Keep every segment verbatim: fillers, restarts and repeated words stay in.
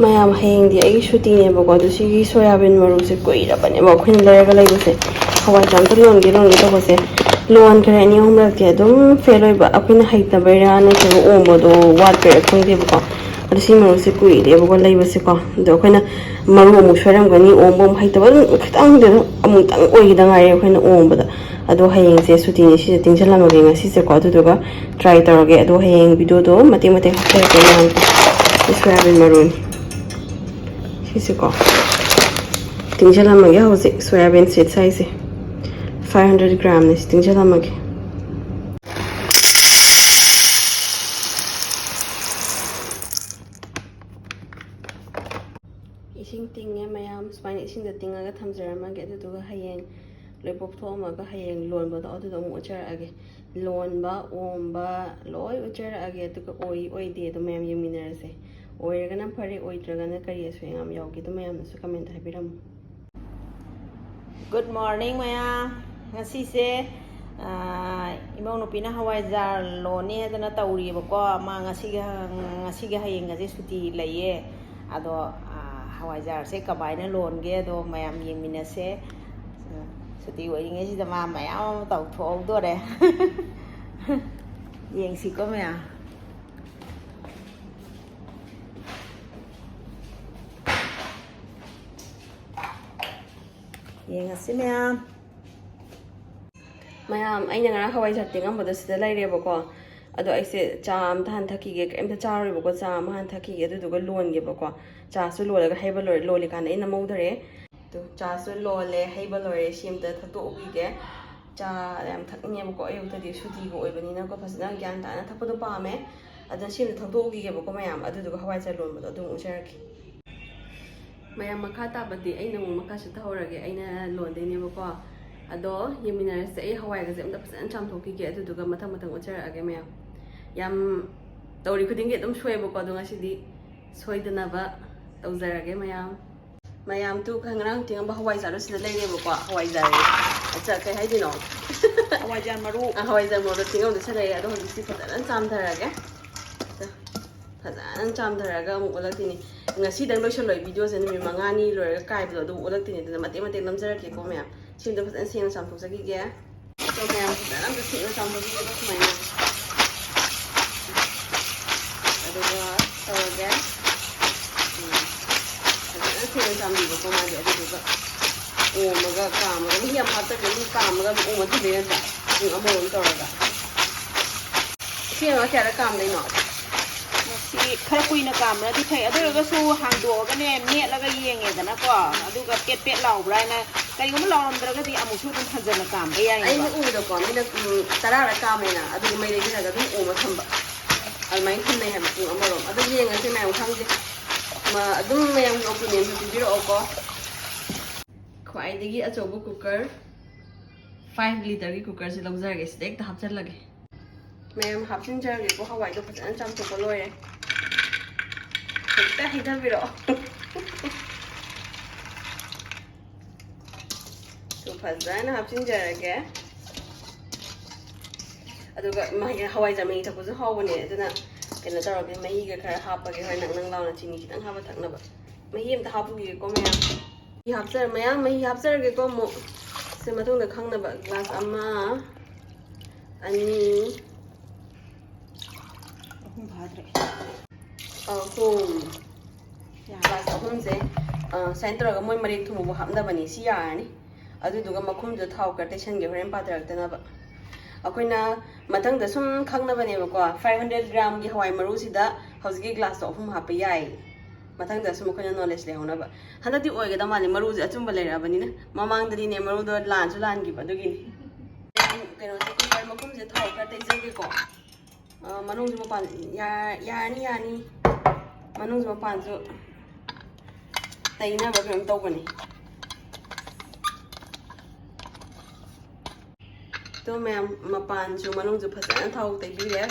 ꯃꯌꯥꯝ, ꯍꯌꯦꯡꯗꯤ ꯑꯩꯒꯤ ꯁꯨꯇꯤꯅꯦꯕꯀꯣ, ꯑꯗꯨ ꯁꯤꯒꯤ ꯁꯣꯌꯥꯕꯤꯟ ꯃꯔꯨꯁꯦ ꯀꯨꯏꯔꯕꯅꯦꯕ ꯑꯩꯈꯣꯏꯅ ꯂꯩꯔꯒ ꯂꯩꯕꯁꯦ꯫ ꯍꯋꯥꯏ ꯆꯥꯝꯇ ꯂꯣꯟꯒꯦ ꯂꯣꯟꯒꯦ ꯇꯧꯕꯁꯦ, ꯂꯣꯟꯈ꯭ꯔꯦ ꯑꯅꯤ ꯑꯍꯨꯝꯂꯛꯇꯤ ꯑꯗꯨꯝ ꯐꯦꯜ ꯑꯣꯏꯕ, ꯑꯩꯈꯣꯏꯅ ꯍꯩꯇꯕꯩꯔꯥ ꯅꯠꯇ꯭ꯔꯒ ꯑꯣꯝꯕꯗꯣ ꯋꯥꯠꯄꯩꯔꯥ ꯈꯪꯗꯦꯕꯀꯣ꯫ ꯑꯗꯣ ꯁꯤ ꯃꯔꯨꯁꯦ ꯀꯨꯏꯔꯦꯕꯀꯣ ꯂꯩꯕꯁꯦꯀꯣ, ꯑꯗꯣ ꯑꯩꯈꯣꯏꯅ ꯃꯔꯨ ꯑꯃꯨꯛ ꯁꯣꯏꯔꯝꯒꯅꯤ, ꯑꯣꯝꯕ ꯑꯃꯨꯛ ꯍꯩꯇꯕ, ꯑꯗꯨꯝ ꯈꯤꯇꯪꯗꯤ ꯑꯗꯨꯝ ꯑꯃꯨꯛꯇꯪ ꯑꯣꯏꯒꯤꯗ ꯉꯥꯏꯔꯦ ꯑꯩꯈꯣꯏꯅ ꯑꯣꯝꯕꯗ꯫ ꯑꯗꯣ ꯍꯌꯦꯡꯁꯦ ꯁꯨꯇꯤꯅꯤ, ꯁꯤꯁꯦ ꯇꯤꯡꯁꯤꯜꯂꯝꯃꯒꯦ ꯉꯁꯤꯁꯦꯀꯣ, ꯑꯗꯨꯗꯨꯒ ꯇ꯭ꯔꯥꯏ ꯇꯧꯔꯒꯦ꯫ ꯑꯗꯣ ꯍꯌꯦꯡ ꯚꯤꯗꯤꯑꯣꯗꯣ ꯃꯇꯦꯛ ꯃꯇꯦꯛ ꯍꯥꯞꯆꯔꯛꯀꯦ ꯃꯌꯥꯝ꯫ ꯁꯤ ꯁꯣꯌꯥꯕꯤꯟ ꯃꯔꯨꯅꯤ꯫ ꯁꯤꯁꯦꯀꯣ ꯇꯤꯡꯁꯤꯜꯂꯝꯃꯒꯦ ꯍꯧꯖꯤꯛ꯫ ꯁꯣꯌꯥꯕꯤꯟ ꯁꯤꯗ ꯁꯥꯏꯁꯦ ꯐꯥꯏꯚ ꯍꯟꯗ꯭ꯔꯦꯠ ꯒ꯭ꯔꯥꯝꯅꯤ꯫ ꯁꯤ ꯇꯤꯡꯁꯤꯜꯂꯝꯃꯒꯦ꯫ ꯏꯁꯤꯡ ꯇꯤꯡꯉꯦ ꯃꯌꯥꯝ꯫ ꯁꯨꯃꯥꯏꯅ ꯏꯁꯤꯡꯗ ꯇꯤꯡꯉꯒ ꯊꯝꯖꯔꯝꯃꯒꯦ꯫ ꯑꯗꯨꯗꯨꯒ ꯍꯌꯦꯡ ꯂꯣꯏ ꯄꯣꯞꯊꯣꯛꯑꯝꯃꯒ ꯍꯌꯦꯡ ꯂꯣꯟꯕꯗꯣ ꯑꯗꯨꯗꯣ ꯑꯃꯨꯛ ꯎꯠꯆꯔꯛꯑꯒꯦ꯫ ꯂꯣꯟꯕ ꯑꯣꯝꯕ ꯂꯣꯏ ꯎꯠꯆꯔꯛꯑꯒꯦ꯫ ꯑꯗꯨꯒ ꯑꯣꯏ ꯑꯣꯏꯗꯦ ꯑꯗꯣ ꯃꯌꯥꯝ ꯌꯦꯡꯃꯤꯟꯅꯔꯁꯦ꯫ ꯑꯣꯏꯔꯒꯅ ꯐꯔꯦ, ꯑꯣꯏꯗ꯭ꯔꯒꯅ ꯀꯔꯤ ꯑꯁꯣꯏ ꯑꯉꯥꯝ ꯌꯥꯎꯒꯦꯗꯣ ꯃꯌꯥꯝꯅꯁꯨ ꯀꯃꯦꯟꯇ ꯍꯥꯏꯕꯤꯔꯝꯃꯨ꯫ Good morning ꯃꯌꯥꯝ꯫ ꯉꯁꯤꯁꯦ ꯏꯃꯧ ꯅꯨꯄꯤꯅ ꯍꯋꯥꯏꯖꯥꯔ ꯂꯣꯟꯅꯤ ꯍꯥꯏꯗꯅ ꯇꯧꯔꯤꯑꯕꯀꯣ꯫ ꯃꯥ ꯉꯁꯤꯒ ꯉꯁꯤꯒ ꯍꯌꯦꯡꯒꯁꯦ ꯁꯨꯇꯤ ꯂꯩꯌꯦ꯫ ꯑꯗꯣ ꯍꯋꯥꯏꯖꯥꯔꯁꯦ ꯀꯃꯥꯏꯅ ꯂꯣꯟꯒꯦ ꯑꯗꯣ ꯃꯌꯥꯝ ꯌꯦꯡꯃꯤꯟꯅꯁꯦ꯫ ꯁꯨꯇꯤ ꯑꯣꯏꯔꯤꯉꯩꯁꯤꯗ ꯃꯥ ꯃꯌꯥꯝ ꯑꯃ ꯇꯧꯊꯣꯛꯍꯧꯗꯣꯔꯦ꯫ ꯌꯦꯡꯁꯤꯀꯣ ꯃꯌꯥꯝ꯫ ꯌꯦꯡꯉꯁꯤ ꯃꯌꯥꯝ꯫ ꯃꯌꯥꯝ, ꯑꯩꯅ ꯉꯔꯥꯡ ꯍꯋꯥꯏꯖꯥꯔ ꯇꯤꯡꯉꯝꯕꯗꯣ ꯁꯤꯗ ꯂꯩꯔꯦꯕꯀꯣ꯫ ꯑꯗꯣ ꯑꯩꯁꯦ ꯆꯥ ꯑꯝꯇ ꯍꯥꯟꯅ ꯊꯛꯈꯤꯒꯦ꯫ ꯀꯩꯝꯇ ꯆꯥꯔꯣꯏꯕꯀꯣ, ꯆꯥ ꯑꯃ ꯍꯥꯟꯅ ꯊꯛꯈꯤꯒꯦ꯫ ꯑꯗꯨꯗꯨꯒ ꯂꯣꯟꯒꯦꯕꯀꯣ꯫ ꯆꯥꯁꯨ ꯂꯣꯜꯂꯒ ꯍꯩꯕ ꯂꯣꯏꯔꯦ꯫ ꯂꯣꯜꯂꯤꯀꯥꯟꯗ ꯑꯩꯅ ꯃꯧꯗꯔꯦ꯫ ꯑꯗꯨ ꯆꯥꯁꯨ ꯂꯣꯜꯂꯦ, ꯍꯩꯕ ꯂꯣꯏꯔꯦ꯫ ꯁꯤ ꯑꯝꯇ ꯊꯛꯇꯣꯛꯎꯈꯤꯒꯦ꯫ ꯆꯥ ꯌꯥꯝ ꯊꯛꯅꯤꯡꯉꯦꯕꯀꯣ ꯑꯌꯨꯛꯇꯗꯤ, ꯁꯨꯇꯤꯒ ꯑꯣꯏꯕꯅꯤꯅꯀꯣ꯫ ꯐꯖꯅ ꯒ꯭ꯌꯥꯟ ꯇꯥꯅ ꯊꯛꯄꯗꯣ ꯄꯥꯝꯃꯦ꯫ ꯑꯗꯨꯅ ꯁꯤ ꯑꯝꯇ ꯊꯛꯇꯣꯛꯎꯈꯤꯒꯦꯕꯀꯣ ꯃꯌꯥꯝ꯫ ꯑꯗꯨꯗꯨꯒ ꯍꯋꯥꯏꯖꯥꯔ ꯂꯣꯟꯕꯗꯣ ꯑꯗꯨꯝ ꯎꯠꯆꯔꯛꯀꯦ꯫ ꯃꯌꯥꯝ, ꯃꯈꯥ ꯇꯥꯕꯗꯤ ꯑꯩꯅ ꯑꯃꯨꯛ ꯃꯈꯥ ꯆꯠꯊꯍꯧꯔꯒꯦ꯫ ꯑꯩꯅ ꯂꯣꯟꯗꯣꯏꯅꯦꯕꯀꯣ꯫ ꯑꯗꯣ ꯌꯦꯡꯃꯤꯟꯅꯔꯁꯦ꯫ ꯑꯩ ꯍꯋꯥꯏꯒꯁꯦ ꯑꯝꯇ ꯐꯖꯅ ꯆꯥꯝꯊꯣꯛꯈꯤꯒꯦ꯫ ꯑꯗꯨꯗꯨꯒ ꯃꯊꯪ ꯃꯊꯪ ꯎꯠꯆꯔꯛꯑꯒꯦ ꯃꯌꯥꯝ꯫ ꯌꯥꯝ ꯇꯧꯔꯤ ꯈꯨꯗꯤꯡꯒꯤ ꯑꯗꯨꯝ ꯁꯣꯏꯑꯦꯕꯀꯣ꯫ ꯑꯗꯣ ꯉꯁꯤꯗꯤ ꯁꯣꯏꯗꯅꯕ ꯇꯧꯖꯔꯒꯦ ꯃꯌꯥꯝ꯫ ꯃꯌꯥꯝ, ꯇꯨ ꯉꯔꯥꯡ ꯇꯤꯡꯉꯝꯕ ꯍꯋꯥꯏꯖꯥꯔꯗꯣ ꯁꯤꯗ ꯂꯩꯔꯦꯕꯀꯣ꯫ ꯍꯋꯥꯏꯖꯥꯔ, ꯑꯠꯆꯥ, ꯀꯩ ꯍꯥꯏꯗꯣꯏꯅꯣ? ꯍꯋꯥꯏꯖꯥꯔ ꯃꯔꯨ꯫ ꯑ, ꯍꯋꯥꯏꯖꯥꯔ ꯃꯔꯨꯗꯣ ꯇꯤꯡꯉꯝꯗꯣ ꯁꯤꯗ ꯂꯩꯔꯦ꯫ ꯑꯗꯣ ꯍꯧꯖꯤꯛ ꯁꯤ ꯐꯖꯅ ꯆꯥꯝꯊꯔꯒꯦ꯫ ꯐꯖꯅ ꯆꯥꯝꯊꯔꯒ ꯑꯃꯨꯛ ꯑꯣꯜꯂꯛꯇꯣꯏꯅꯤ꯫ ꯉꯁꯤꯗꯪ ꯂꯣꯏꯁꯤꯜꯂꯣꯏ ꯚꯤꯗꯤꯑꯣꯁꯦ, ꯅꯨꯃꯤꯠ ꯃꯉꯥꯅꯤ ꯂꯣꯏꯔꯒ ꯀꯥꯏꯕꯗꯣ ꯑꯗꯨ ꯑꯣꯜꯂꯛꯇꯣꯏꯅꯤ꯫ ꯑꯗꯨꯅ ꯃꯇꯦꯛ ꯃꯇꯦꯛ ꯅꯝꯖꯔꯛꯀꯦꯀꯣ ꯃꯌꯥꯝ꯫ ꯁꯤꯝꯗꯣ ꯐꯖꯅ ꯁꯦꯡꯅ ꯆꯥꯝꯊꯣꯛꯆꯈꯤꯒꯦ꯫ ꯑꯗꯣ ꯃꯌꯥꯝ ꯐꯖꯅ ꯑꯝꯇ ꯁꯦꯡꯅ ꯆꯥꯝꯊꯣꯛꯈꯤꯒꯦꯕ ꯁꯨꯃꯥꯏꯅ꯫ ꯑꯗꯨꯒ ꯇꯧꯔꯒꯦ꯫ ꯎꯝ꯫ ꯐꯖꯅ ꯁꯦꯡꯅ ꯆꯥꯝꯕꯤꯕꯀꯣ ꯃꯥꯗꯤ꯫ ꯑꯗꯨꯗꯨꯒ ꯑꯣꯝꯃꯒ ꯀꯥꯝꯃꯒ, ꯃꯍꯤ ꯌꯥꯝ ꯍꯥꯞꯇꯕꯤꯗ ꯑꯗꯨꯝ ꯀꯥꯝꯃꯒ ꯑꯗꯨꯝ ꯑꯣꯝꯃ ꯊꯝꯗꯣꯏ ꯅꯠꯇ꯭ꯔꯥ? ꯄꯨꯡ ꯑꯃꯔꯣꯝ ꯇꯧꯔꯒ꯫ ꯁꯤ ꯉꯥ ꯀꯌꯥꯗ ꯀꯥꯝꯗꯣꯏꯅꯣ? ꯃꯁꯤ ꯈꯔ ꯀꯨꯏꯅ ꯀꯥꯝꯕꯅꯗꯤ ꯐꯩ꯫ ꯑꯗꯨ ꯑꯣꯏꯔꯒꯁꯨ ꯍꯥꯡꯗꯣꯛꯑꯒꯅꯦ, ꯃꯦꯠꯂꯒ ꯌꯦꯡꯉꯦꯗꯅꯀꯣ꯫ ꯑꯗꯨꯒ ꯄꯦꯠ ꯄꯦꯠ ꯂꯥꯎꯕ꯭ꯔꯥ ꯍꯥꯏꯅ, ꯀꯔꯤꯒꯨꯝꯕ ꯂꯥꯎꯔꯝꯗ꯭ꯔꯒꯗꯤ ꯑꯃꯨꯛꯁꯨ ꯑꯗꯨꯝ ꯍꯟꯖꯟꯅ ꯀꯥꯝꯕ ꯌꯥꯏꯌꯦꯕ꯫ ꯑꯩꯅ ꯎꯕꯗꯀꯣ, ꯃꯤꯅ, ꯎꯝ, ꯇꯔꯥꯔꯛ ꯀꯥꯝꯃꯦꯅ, ꯑꯗꯨꯒ ꯃꯩ ꯂꯩꯊꯔꯒ ꯑꯗꯨꯝ ꯑꯣꯝꯃ ꯊꯝꯕ꯫ ꯑꯗꯨꯃꯥꯏꯅ ꯊꯝꯅꯩ ꯍꯥꯏꯕ ꯄꯨꯡ ꯑꯃꯔꯣꯝ꯫ ꯑꯗꯨ ꯌꯦꯡꯉꯁꯦ ꯃꯌꯥꯝ, ꯈꯪꯗꯦ꯫ ꯃ-, ꯑꯗꯨꯝ ꯃꯌꯥꯝꯒꯤ ꯑꯣꯄꯤꯅꯤꯌꯟꯁꯨ ꯄꯤꯕꯤꯔꯛꯑꯣꯀꯣ꯫ ꯈ꯭ꯋꯥꯏꯗꯒꯤ ꯑꯆꯧꯕ ꯀꯨꯀꯔ, ꯐꯥꯏꯚ ꯂꯤꯇꯔꯒꯤ ꯀꯨꯀꯔꯁꯦ ꯂꯧꯖꯔꯒꯦ꯫ ꯁꯤꯗ ꯍꯦꯛꯇ ꯍꯥꯞꯆꯤꯜꯂꯒꯦ꯫ ꯃꯌꯥꯝ ꯍꯥꯞꯆꯤꯟꯖꯔꯒꯦꯀꯣ꯫ ꯍꯋꯥꯏꯗꯣ ꯐꯖꯅ ꯆꯥꯝꯊꯣꯛꯄ ꯂꯣꯏꯔꯦ꯫ ꯍꯦꯛꯇ ꯍꯩꯊꯕꯤꯔꯛꯑꯣ꯫ ꯁꯨ ꯐꯖꯅ ꯍꯥꯞꯆꯤꯟꯖꯔꯒꯦ꯫ ꯑꯗꯨꯒ ꯃꯍꯤ, ꯍꯋꯥꯏꯖꯥꯔ ꯃꯍꯤ ꯊꯛꯄꯁꯨ ꯍꯥꯎꯕꯅꯦ꯫ ꯑꯗꯨꯅ ꯀꯩꯅꯣ ꯇꯧꯔꯒꯦ, ꯃꯍꯤꯒ ꯈꯔ ꯍꯥꯞꯄꯒꯦ꯫ ꯍꯣꯔꯦꯟ ꯅꯪ ꯅꯪ ꯂꯥꯎꯅ ꯆꯤꯅꯤ ꯈꯤꯇꯪ ꯍꯥꯞꯄ ꯊꯛꯅꯕ꯫ ꯃꯍꯤ ꯑꯝꯇ ꯍꯥꯞꯄꯨꯈꯤꯒꯦꯀꯣ ꯃꯌꯥꯝ꯫ ꯃꯍꯤ ꯍꯥꯞꯆꯔ-, ꯃꯌꯥꯝ ꯃꯍꯤ ꯍꯥꯞꯆꯔꯒꯦꯀꯣ ꯑꯃꯨꯛ꯫ ꯁꯤ ꯃꯇꯨꯡꯗ ꯈꯪꯅꯕ ꯒ꯭ꯂꯥꯁ ꯑꯃ, ꯑꯅꯤ, ꯑꯍꯨꯝ ꯐꯥꯗ꯭ꯔꯦ꯫ ꯑꯍꯨꯝ꯫ ꯌꯥꯔꯦ꯫ ꯒ꯭ꯂꯥꯁ ꯑꯍꯨꯝꯁꯦ, ꯑ, ꯁꯨꯃꯥꯏꯅ ꯇꯧꯔꯒ ꯃꯣꯏ ꯃꯔꯦꯛ ꯊꯨꯝꯕꯕꯨ ꯍꯥꯞꯅꯕꯅꯤ꯫ ꯁꯤ ꯌꯥꯔꯅꯤ꯫ ꯑꯗꯨꯗꯨꯒ ꯃꯈꯨꯝꯗꯨꯗ ꯊꯥꯎ ꯈꯔ ꯇꯩꯁꯟꯒꯦ, ꯍꯣꯔꯦꯟ ꯄꯥꯊꯔꯛꯇꯅꯕ꯫ ꯑꯩꯈꯣꯏꯅ ꯃꯊꯪꯗ ꯁꯨꯝ ꯈꯪꯅꯕꯅꯦꯕꯀꯣ, ꯐꯥꯏꯚ ꯍꯟꯗ꯭ꯔꯦꯠ ꯒ꯭ꯔꯥꯝꯒꯤ ꯍꯋꯥꯏ ꯃꯔꯨꯁꯤꯗ ꯍꯧꯖꯤꯛꯀꯤ ꯒ꯭ꯂꯥꯁꯇꯣ ꯑꯍꯨꯝ ꯍꯥꯞꯄ ꯌꯥꯏ꯫ ꯃꯊꯪꯗ ꯁꯨꯝ ꯑꯩꯈꯣꯏꯅ ꯅꯣꯂꯦꯖ ꯂꯩꯍꯧꯅꯕ꯫ ꯍꯟꯗꯛꯇꯤ ꯑꯣꯏꯒꯗꯕ ꯃꯥꯜꯂꯦ, ꯃꯔꯨꯁꯦ ꯑꯆꯨꯝꯕ ꯂꯩꯔꯛꯑꯕꯅꯤꯅ꯫ ꯃꯃꯥꯡꯗꯗꯤꯅꯦ, ꯃꯔꯨꯗꯣ ꯂꯥꯟꯁꯨ ꯂꯥꯟꯈꯤꯕ, ꯑꯗꯨꯒꯤꯅꯤ꯫ ꯀꯩꯅꯣꯁꯦ, ꯀꯨꯀꯔ ꯃꯈꯨꯝꯁꯦ ꯊꯥꯎ ꯈꯔ ꯇꯩꯖꯒꯦꯀꯣ꯫ ꯑ, ꯃꯅꯨꯡꯁꯨ ꯃꯄꯥꯟ ꯌꯥ-, ꯌꯥꯔꯅꯤ, ꯌꯥꯔꯅꯤ꯫ ꯃꯅꯨꯡꯁꯨ ꯃꯄꯥꯟꯁꯨ ꯇꯩꯅꯕ ꯀꯩꯅꯣꯝ ꯇꯧꯕꯅꯤ꯫ ꯑꯗꯣ ꯃꯌꯥꯝ, ꯃꯄꯥꯟꯁꯨ ꯃꯅꯨꯡꯁꯨ ꯐꯖꯅ ꯊꯥꯎ ꯇꯩꯕꯤꯔꯦ꯫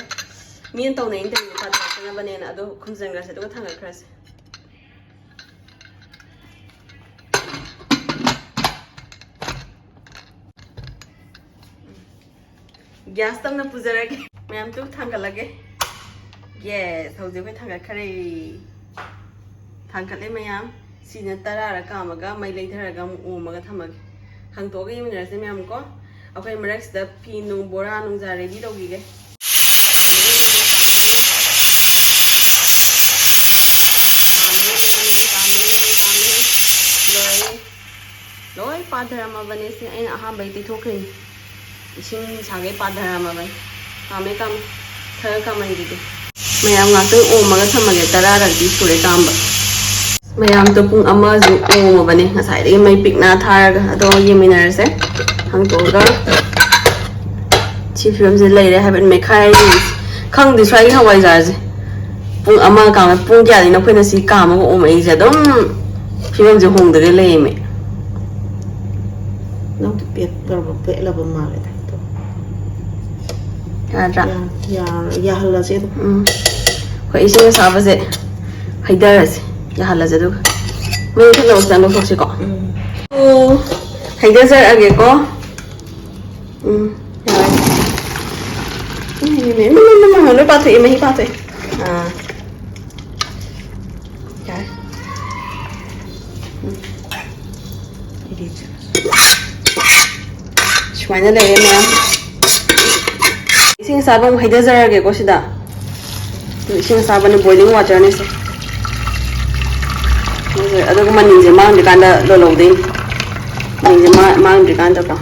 ꯃꯤꯅ ꯇꯧꯅꯩꯅ ꯇꯧꯔꯤꯁꯦ ꯄꯥꯊꯣꯛꯇꯅꯕꯅꯦꯅ꯫ ꯑꯗꯣ ꯈꯨꯝꯖꯤꯟꯈ꯭ꯔꯁꯦ, ꯑꯗꯨꯒ ꯊꯥꯡꯒꯠꯈ꯭ꯔꯁꯦ꯫ ꯒ꯭ꯌꯥꯁ ꯇꯝꯅ ꯄꯨꯖꯔꯒꯦ꯫ ꯃꯌꯥꯝ ꯇꯨ ꯊꯥꯡꯒꯠꯂꯒꯦ꯫ Yes, ꯍꯧꯖꯤꯛ ꯑꯩꯈꯣꯏ ꯊꯥꯡꯒꯠꯈꯔꯦ꯫ ꯊꯥꯡꯒꯠꯂꯦ ꯃꯌꯥꯝ꯫ ꯁꯤꯅ ꯇꯔꯥꯔꯛ ꯀꯥꯝꯃꯒ ꯃꯩ ꯂꯩꯊꯔꯒ ꯑꯃꯨꯛ ꯑꯣꯝꯃꯒ ꯊꯝꯃꯒꯦ꯫ ꯍꯥꯡꯇꯣꯛꯑꯒ ꯌꯦꯡꯃꯤꯟꯅꯔꯁꯦ ꯃꯌꯥꯝ ꯀꯣ꯫ ꯑꯩꯈꯣꯏ ꯃꯔꯛꯁꯤꯗ ꯐꯤ ꯅꯨꯡ ꯕꯣꯔꯥ ꯅꯨꯡꯖꯥ ready ꯇꯧꯈꯤꯒꯦ꯫ ꯂꯣꯏꯔꯦ꯫ ꯂꯣꯏ ꯄꯥꯊꯔꯝꯃꯕꯅꯦ꯫ ꯁꯤ ꯑꯩꯅ ꯑꯍꯥꯟꯕꯩ ꯇꯩꯊꯣꯛꯈ꯭ꯔꯤꯅꯤ꯫ ꯏꯁꯤꯡ ꯁꯥꯒꯩ ꯄꯥꯊꯔꯝꯃꯕꯅꯤ꯫ ꯀꯥꯝꯃꯦ, ꯀꯥꯝꯃꯦ꯫ ꯈꯔ ꯀꯥꯝꯍꯟꯈꯤꯒꯦ꯫ ꯃꯌꯥꯝ ꯉꯥꯛꯇꯪ ꯑꯣꯝꯃꯒ ꯊꯝꯃꯒꯦ꯫ ꯇꯔꯥꯔꯛꯇꯤ ꯁꯨꯔꯦ ꯀꯥꯝꯕ꯫ ꯃꯌꯥꯝꯗꯣ ꯄꯨꯡ ꯑꯃꯁꯨ ꯑꯣꯝꯃꯕꯅꯦ ꯉꯁꯥꯏꯗꯒꯤ ꯃꯩ ꯄꯤꯛꯅ ꯊꯥꯔꯒ꯫ ꯑꯗꯣ ꯌꯦꯡꯃꯤꯟꯅꯔꯁꯦ꯫ ꯍꯥꯡꯇꯣꯛꯑꯒ ꯁꯤ ꯐꯤꯕꯝꯁꯤꯗ ꯂꯩꯔꯦ ꯍꯥꯏꯕ ꯃꯦꯠꯈꯥꯏꯔꯤꯁꯦ꯫ ꯈꯪꯗꯦ ꯁ꯭ꯋꯥꯏꯒꯤ ꯍꯋꯥꯏꯖꯥꯔꯁꯦ꯫ ꯄꯨꯡ ꯑꯃ ꯀꯥꯝꯃꯦ꯫ ꯄꯨꯡ ꯀꯌꯥꯗꯩꯅꯣ ꯑꯩꯈꯣꯏꯅ ꯁꯤ ꯀꯥꯝꯃꯒ ꯑꯣꯝꯃꯛꯏꯁꯦ? ꯑꯗꯨꯝ ꯐꯤꯕꯝꯁꯦ ꯍꯣꯡꯗꯒꯩ ꯂꯩꯔꯝꯃꯦ꯫ ꯅꯪꯗꯤ ꯄꯦꯠꯇ꯭ꯔꯕ? ꯄꯦꯠꯂꯕ ꯃꯥꯜꯂꯦꯗ꯫ ꯌꯥꯗ꯭ꯔꯥ? ꯌꯥ-, ꯌꯥꯔꯣꯏ꯫ ꯌꯥꯍꯜꯂꯁꯦ ꯑꯗꯨꯝ꯫ ꯎꯝ꯫ ꯑꯩꯈꯣꯏ ꯏꯁꯤꯡ ꯑꯁꯥꯕꯁꯦ ꯍꯩꯊꯔꯁꯦ꯫ ꯌꯥꯍꯜꯂꯁꯦ ꯑꯗꯨꯒ꯫ ꯃꯩ ꯃꯨꯊꯠꯂꯒ ꯈꯤꯇꯪ ꯂꯧꯊꯣꯛꯁꯤꯀꯣ꯫ ꯎꯝ꯫ ꯑꯣ, ꯍꯩꯊꯖꯔꯛꯑꯒꯦꯀꯣ꯫ ꯎꯝ, ꯌꯥꯔꯦ꯫ ꯎꯝ, ꯏꯃꯥ, ꯏꯃꯥ, ꯏꯃꯥ, ꯏꯃꯥ, ꯂꯣꯏ ꯄꯥꯊꯣꯛꯑꯦ, ꯃꯍꯤ ꯄꯥꯊꯣꯛꯑꯦ꯫ ꯑꯥ꯫ ꯌꯥꯔꯦ꯫ ꯎꯝ꯫ ꯁꯨꯃꯥꯏꯅ ꯂꯩꯔꯦ ꯃꯌꯥꯝ꯫ ꯏꯁꯤꯡ ꯑꯁꯥꯕ ꯑꯃꯨꯛ ꯍꯩꯊꯖꯔꯒꯦꯀꯣ ꯁꯤꯗ꯫ ꯏꯁꯤꯡ ꯑꯁꯥꯕꯅ, boiling waterꯅꯦ ꯁꯦ꯫ ꯑꯗꯨꯒ ꯃꯅꯤꯜꯁꯦ ꯃꯥꯡꯗ꯭ꯔꯤꯀꯥꯟꯗ ꯂꯣꯜꯍꯧꯗꯣꯏꯅꯤ꯫ ꯃꯅꯤꯜꯁꯦ ꯃꯥ-, ꯃꯥꯡꯗ꯭ꯔꯤꯀꯥꯟꯗꯀꯣ꯫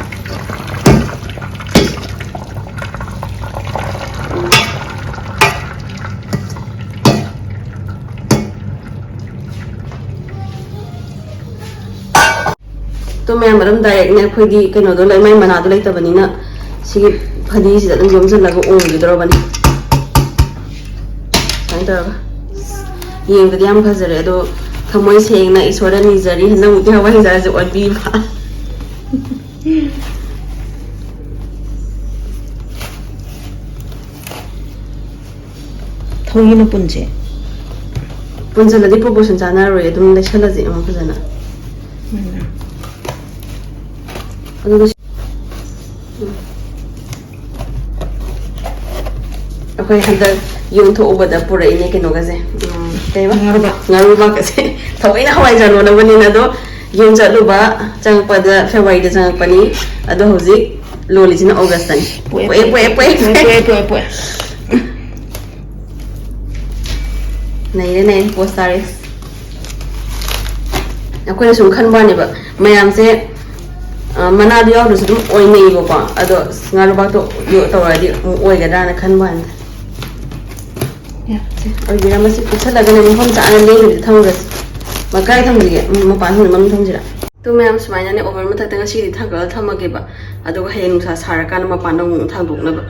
ꯑꯗꯣ ꯃꯌꯥꯝ, ꯑꯗꯨꯝ directꯅꯦ ꯑꯩꯈꯣꯏꯗꯤ ꯀꯩꯅꯣꯗꯣ ꯂꯩ, ꯃꯥꯏ ꯃꯅꯥꯗꯣ ꯂꯩꯇꯕꯅꯤꯅ ꯁꯤꯒꯤ ꯐꯗꯤꯁꯤꯗ ꯑꯗꯨꯝ ꯌꯣꯝꯁꯤꯜꯂꯒ ꯑꯣꯝꯈꯤꯗꯧꯔꯕꯅꯤ꯫ ꯁꯨꯃꯥꯏꯅ ꯇꯧꯔꯒ ꯌꯦꯡꯕꯗꯤ ꯌꯥꯝ ꯐꯖꯔꯦ, ꯑꯗꯣ ꯊꯃꯣꯏ ꯁꯦꯡꯅ ꯏꯁꯣꯔꯗ ꯅꯤꯖꯔꯤ ꯍꯟꯗꯛꯃꯨꯛꯇꯤ ꯍꯋꯥꯏꯖꯥꯔꯁꯦ ꯑꯣꯟꯕꯤꯕ꯫ ꯊꯧꯔꯤ ꯃꯄꯨꯟꯁꯦ꯫ ꯄꯨꯟꯁꯤꯜꯂꯗꯤ proportion ꯆꯥꯟꯅꯔꯣꯏ, ꯑꯗꯨꯝ ꯂꯩꯁꯜꯂꯁꯦ ꯑꯃ ꯐꯖꯅ꯫ ꯎꯝ꯫ ꯑꯗꯨꯒ ꯁꯤ-, ꯎꯝ꯫ ꯑꯩꯈꯣꯏ ꯍꯟꯗꯛ ꯌꯨꯝ ꯊꯣꯛꯎꯕꯗ ꯄꯨꯔꯛꯏꯅꯦ ꯀꯩꯅꯣꯒꯁꯦ, ꯎꯝ, ꯀꯩꯕ? ꯉꯥꯔꯨꯕ꯫ ꯉꯥꯔꯨꯕꯒꯁꯦ꯫ ꯊꯑꯣꯏꯅ ꯍꯋꯥꯏꯖꯥꯔ ꯂꯣꯟꯅꯕꯅꯤꯅ, ꯑꯗꯣ ꯌꯨꯝ ꯆꯠꯂꯨꯕ ꯆꯪꯉꯛꯄꯗ ꯐꯦꯕꯋꯥꯔꯤꯗ ꯆꯪꯉꯛꯄꯅꯤ꯫ ꯑꯗꯣ ꯍꯧꯖꯤꯛ ꯂꯣꯜꯂꯤꯁꯤꯅ ꯑꯣꯒꯁꯇꯅꯤ꯫ ꯄꯣꯛꯑꯦ, ꯄꯣꯛꯑꯦ, ꯄꯣꯛꯑꯦ, ꯄꯣꯛꯑꯦ꯫ ꯄꯣꯛꯑꯦ, ꯄꯣꯛꯑꯦ, ꯄꯣꯛꯑꯦ꯫ ꯅꯩꯔꯦ, ꯅꯩꯔꯦ, ꯄꯣꯁ ꯇꯥꯔꯦ꯫ ꯑꯩꯈꯣꯏꯅ ꯁꯨꯝ ꯈꯟꯕ ꯋꯥꯅꯦꯕ, ꯃꯌꯥꯝꯁꯦ, ꯑ, ꯃꯅꯥꯗꯣ ꯌꯥꯎꯗ꯭ꯔꯁꯨ ꯑꯗꯨꯝ ꯑꯣꯏꯅꯩꯌꯦꯕꯀꯣ꯫ ꯑꯗꯣ ꯉꯥꯔꯨꯕꯥꯛꯇꯣ ꯌꯣ-, ꯇꯧꯔꯗꯤ ꯑꯃꯨꯛ ꯑꯣꯏꯒꯗ꯭ꯔꯥꯅ ꯈꯟꯕ ꯋꯥꯅꯤꯗ꯫ ꯌꯥ, ꯁꯦ, ꯑꯣꯏꯕꯤꯔꯝꯃꯁꯤ꯫ ꯄꯨꯁꯜꯂꯒꯅꯦ ꯃꯐꯝ ꯆꯥꯅ ꯂꯦꯡꯗꯕꯤꯗ ꯊꯝꯈ꯭ꯔꯁꯤ꯫ ꯃꯀꯥꯏ ꯊꯝꯁꯤꯒꯦ꯫ ꯎꯝ, ꯃꯄꯥꯟ ꯍꯨꯟꯅ ꯃꯅꯨꯡ ꯊꯝꯁꯤꯔꯥ? ꯑꯗꯨ ꯃꯌꯥꯝ ꯁꯨꯃꯥꯏꯅꯅꯦ ꯑꯣꯚꯔ ꯃꯊꯛꯇ ꯉꯁꯤꯗꯤ ꯊꯥꯡꯒꯠꯂ ꯊꯝꯃꯒꯦꯕ꯫ ꯑꯗꯨꯒ ꯍꯌꯦꯡ ꯅꯨꯡꯁꯥ ꯁꯥꯔꯀꯥꯟꯗ ꯃꯄꯥꯟꯗ ꯑꯃꯨꯛ ꯊꯥꯡꯗꯣꯛꯅꯕ꯫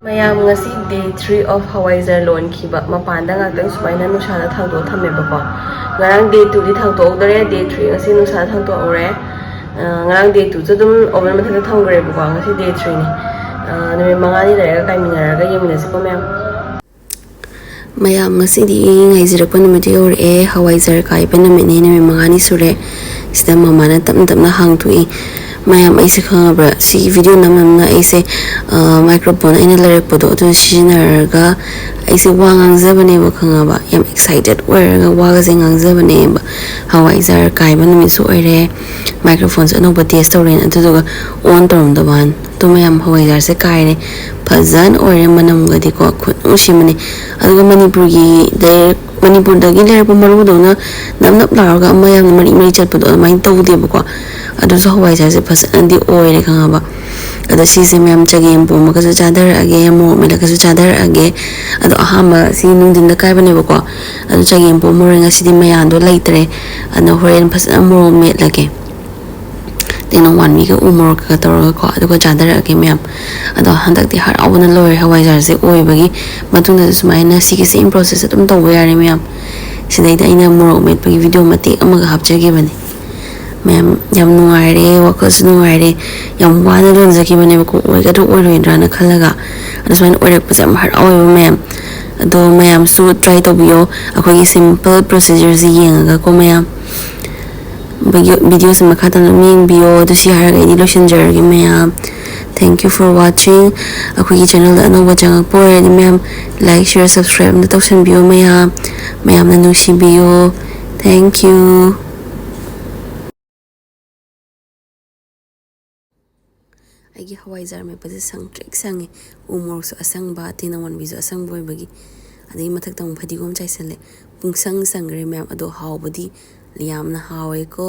ꯃꯌꯥꯝ, ꯉꯁꯤ day three of ꯍꯋꯥꯏꯖꯥꯔ ꯂꯣꯟꯈꯤꯕ꯫ ꯃꯄꯥꯟꯗ ꯉꯥꯛꯇꯪ ꯁꯨꯃꯥꯏꯅ ꯅꯨꯡꯁꯥꯗ ꯊꯥꯡꯗꯣꯛꯑ ꯊꯝꯃꯦꯕꯀꯣ꯫ ꯉꯔꯥꯡ day twoꯗꯤ ꯊꯥꯡꯗꯣꯛꯍꯧꯗꯔꯦ, day three ꯉꯁꯤ ꯅꯨꯡꯁꯥꯗ ꯊꯥꯡꯗꯣꯛꯍꯧꯔꯦ꯫ ꯑ, ꯉꯔꯥꯡ day twoꯁꯨ ꯑꯗꯨꯝ oven ꯃꯊꯛꯇ ꯊꯝꯈ꯭ꯔꯦꯕꯀꯣ, ꯉꯁꯤ day threeꯅꯤ꯫ ꯑ, ꯅꯨꯃꯤꯠ ꯃꯉꯥꯅꯤ ꯂꯩꯔꯒ ꯀꯥꯏꯃꯤꯟꯅꯔꯒ ꯌꯦꯡꯃꯤꯟꯅꯁꯤꯀꯣ ꯃꯌꯥꯝ꯫ ꯃꯌꯥꯝ, ꯉꯁꯤꯗꯤ ꯉꯥꯏꯖꯔꯛꯄ ꯅꯨꯃꯤꯠꯇꯨ ꯌꯧꯔꯛꯑꯦ꯫ ꯍꯋꯥꯏꯖꯥꯔ ꯀꯥꯏꯕ ꯅꯨꯃꯤꯠꯅꯤ, ꯅꯨꯃꯤꯠ ꯃꯉꯥꯅꯤ ꯁꯨꯔꯦ꯫ ꯁꯤꯗ ꯃꯃꯥꯅ ꯇꯞꯅ ꯇꯞꯅ ꯍꯥꯡꯗꯣꯛꯏ꯫ ꯃꯌꯥꯝ, ꯑꯩꯁꯦ ꯈꯪꯉꯕ꯭ꯔꯥ? ꯁꯤꯒꯤ video ꯅꯝ ꯅꯝꯅ ꯑꯩꯁꯦ, ꯑ, microphone ꯑꯩꯅ ꯂꯩꯔꯛꯄꯗꯣ ꯑꯗꯨ ꯁꯤꯖꯤꯟꯅꯔꯒ ꯑꯩꯁꯦ ꯋꯥ ꯉꯥꯡꯖꯕꯅꯦꯕ, ꯈꯪꯉꯕ? ꯌꯥꯝ excited ꯑꯣꯏꯔꯒ ꯋꯥꯒꯁꯦ ꯉꯥꯡꯖꯕꯅꯦꯕ꯫ ꯍꯋꯥꯏꯖꯥꯔ ꯀꯥꯏꯕ ꯅꯨꯃꯤꯠꯁꯨ ꯑꯣꯏꯔꯦ, microphoneꯁꯨ ꯑꯅꯧꯕ test ꯇꯧꯔꯦꯅ, ꯑꯗꯨꯗꯨꯒ on ꯇꯧꯔꯝꯗꯕ ꯋꯥꯅꯤ꯫ ꯑꯗꯨ ꯃꯌꯥꯝ, ꯍꯋꯥꯏꯖꯥꯔꯁꯦ ꯀꯥꯏꯔꯦ, ꯐꯖꯅ ꯑꯣꯏꯔꯦ, ꯃꯅꯝꯒꯗꯤꯀꯣ ꯈꯨꯠ ꯅꯨꯡꯁꯤꯕꯅꯦ꯫ ꯑꯗꯨꯒ ꯃꯅꯤꯄꯨꯔꯒꯤ ꯂꯩꯔꯛ-, ꯃꯅꯤꯄꯨꯔꯗꯒꯤ ꯂꯩꯔꯛꯄ ꯃꯔꯨꯗꯧꯅ ꯅꯞ ꯅꯞ ꯂꯥꯎꯔꯒ ꯑꯃ ꯌꯥꯝꯅ ꯃꯔꯤ ꯃꯔꯤ ꯆꯠꯄꯗꯣ ꯑꯗꯨꯃꯥꯏꯅ ꯇꯧꯗꯦꯕꯀꯣ꯫ ꯑꯗꯨꯁꯨ ꯍꯋꯥꯏꯖꯥꯔꯁꯦ ꯐꯖꯅꯗꯤ ꯑꯣꯏꯔꯦ, ꯈꯪꯉꯕ? ꯑꯗꯣ ꯁꯤꯁꯦ ꯃꯌꯥꯝ ꯆꯒꯦꯝ ꯄꯣꯝꯃꯒꯁꯨ ꯆꯥꯊꯔꯛꯑꯒꯦ, ꯃꯣꯔꯣꯛ ꯃꯦꯠꯂꯒꯁꯨ ꯆꯥꯊꯔꯛꯑꯒꯦ꯫ ꯑꯗꯣ ꯑꯍꯥꯟꯕ ꯁꯤ ꯅꯨꯡꯊꯤꯟꯗ ꯀꯥꯏꯕꯅꯦꯕꯀꯣ꯫ ꯑꯗꯣ ꯆꯒꯦꯝ ꯄꯣꯝꯃꯔꯣꯏ, ꯉꯁꯤꯗꯤ ꯃꯌꯥꯝꯗꯣ ꯂꯩꯇ꯭ꯔꯦ꯫ ꯑꯗꯣ ꯍꯣꯔꯦꯟ ꯐꯖꯅ ꯃꯣꯔꯣꯛ ꯃꯦꯠꯂꯒꯦ꯫ ꯇꯦꯅꯧ ꯃꯥꯟꯕꯤꯒ ꯎ ꯃꯣꯔꯣꯛꯀꯒ ꯇꯧꯔꯒꯀꯣ, ꯑꯗꯨꯒ ꯆꯥꯊꯔꯛꯑꯒꯦ ꯃꯌꯥꯝ꯫ ꯑꯗꯣ ꯍꯟꯗꯛꯇꯤ ꯍꯔꯥꯎꯕꯅ ꯂꯣꯏꯔꯦ ꯍꯋꯥꯏꯖꯥꯔꯁꯦ ꯑꯣꯏꯕꯒꯤ꯫ ꯃꯇꯨꯡꯗꯁꯨ ꯁꯨꯃꯥꯏꯅ ꯁꯤꯒꯤ same process ꯑꯗꯨꯝ ꯇꯧꯕ ꯌꯥꯔꯦ ꯃꯌꯥꯝ꯫ ꯁꯤꯗꯩꯗ ꯑꯩꯅ ꯃꯣꯔꯣꯛ ꯃꯦꯠꯄꯒꯤ video ꯃꯇꯦꯛ ꯑꯃꯒ ꯍꯥꯞꯆꯈꯤꯕꯅꯦ꯫ ꯃꯌꯥꯝ, ꯌꯥꯝ ꯅꯨꯡꯉꯥꯏꯔꯦ, ꯋꯥꯈꯜꯁꯨ ꯅꯨꯡꯉꯥꯏꯔꯦ꯫ ꯌꯥꯝ ꯋꯥꯅ ꯂꯣꯟꯖꯈꯤꯕꯅꯦꯕꯀꯣ, ꯑꯣꯏꯒꯗ꯭ꯔꯥ ꯑꯣꯏꯔꯣꯏꯗ꯭ꯔꯥꯅ ꯈꯜꯂꯒ꯫ ꯑꯗꯣ ꯁꯨꯃꯥꯏꯅ ꯑꯣꯏꯔꯛꯄꯁꯦ ꯌꯥꯝ ꯍꯔꯥꯎꯋꯦꯕ ꯃꯌꯥꯝ꯫ ꯑꯗꯣ ꯃꯌꯥꯝꯁꯨ try ꯇꯧꯕꯤꯌꯣ, ꯑꯩꯈꯣꯏꯒꯤ simple procedureꯁꯦ ꯌꯦꯡꯉꯒꯀꯣ ꯃꯌꯥꯝ꯫ Video-, videoꯁꯦ ꯃꯈꯥ ꯇꯥꯅ ꯑꯗꯨꯝ ꯌꯦꯡꯕꯤꯌꯣ꯫ ꯑꯗꯨ ꯁꯤ ꯍꯥꯏꯔꯒ ꯑꯩꯗꯤ ꯂꯣꯏꯁꯤꯟꯖꯔꯒꯦ ꯃꯌꯥꯝ꯫ Thank you for watching. ꯑꯩꯈꯣꯏꯒꯤ ꯆꯦꯅꯦꯜꯗ ꯑꯅꯧꯕ ꯆꯪꯉꯛꯄ ꯑꯣꯏꯔꯗꯤ ꯃꯌꯥꯝ like, share, subscribe ꯑꯝꯇ ꯇꯧꯁꯟꯕꯤꯌꯣ ꯃꯌꯥꯝ꯫ ꯃꯌꯥꯝꯅ ꯅꯨꯡꯁꯤꯕꯤꯌꯣ꯫ Thank you. ꯑꯩꯒꯤ ꯍꯋꯥꯏꯖꯥꯔ ꯃꯦꯠꯄꯁꯦ ꯁꯪ ꯇ꯭ꯔꯤꯛ ꯁꯪꯉꯦ꯫ ꯎ ꯃꯣꯔꯣꯛꯁꯨ ꯑꯁꯪꯕ, ꯇꯦꯅꯧꯋꯥꯟꯕꯤꯁꯨ ꯑꯁꯪꯕ ꯑꯣꯏꯕꯒꯤ꯫ ꯑꯗꯒꯤ ꯃꯊꯛꯇ ꯑꯃꯨꯛ ꯐꯗꯤꯒꯣꯝ ꯆꯥꯏꯁꯜꯂꯦ꯫ ꯄꯨꯡꯁꯪ ꯁꯪꯈ꯭ꯔꯦ ꯃꯌꯥꯝ꯫ ꯑꯗꯣ ꯍꯥꯎꯕꯗꯤ ꯌꯥꯝꯅ ꯍꯥꯎꯋꯦꯀꯣ꯫